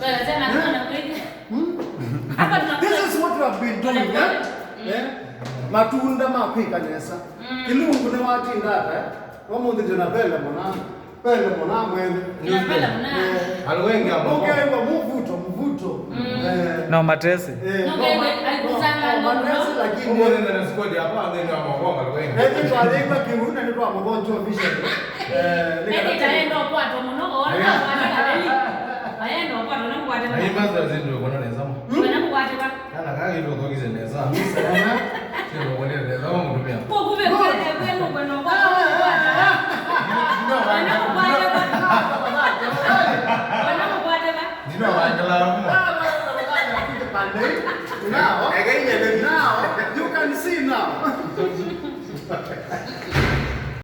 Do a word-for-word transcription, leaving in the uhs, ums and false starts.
Well, tena kuna kweli. Hmm? Hapa tuna This is what we have been doing, eh? Eh? Matunda ma kwĩka nesa. Kĩlungu nĩ watinda ata, eh? Ũmũnthĩ ndĩ na pele mũna. Pele mũna mwene. Nĩ pele mũna. Eh. Andũ aingĩ amo. Ũkaigua mũvuto, mũvuto. Eh. No matesi. Eh, no, ma-, no, no, matesi, lakini ũmũnthĩ ndĩ na squad hapa, andũ aingĩ amo kwa andũ aingĩ. Eh, nĩ twathĩkwa kĩu, na nĩ twamũthonjwa vision. Eh, nĩ kana ĩtaenda ũkwatwa mũno, ona kwatwa na leli. Aenda ũkwatwa na kwatwa. Na hii master zindwe kwa nini zama? Kana kwatwa. Kana kaka kitu kwa kizende sana. Sio kwa nini zama mtumia. Kwa kumbe kwa kwa kwa kwa kwa. Ndino wangela mumo. Ndino wangela mumo. Now,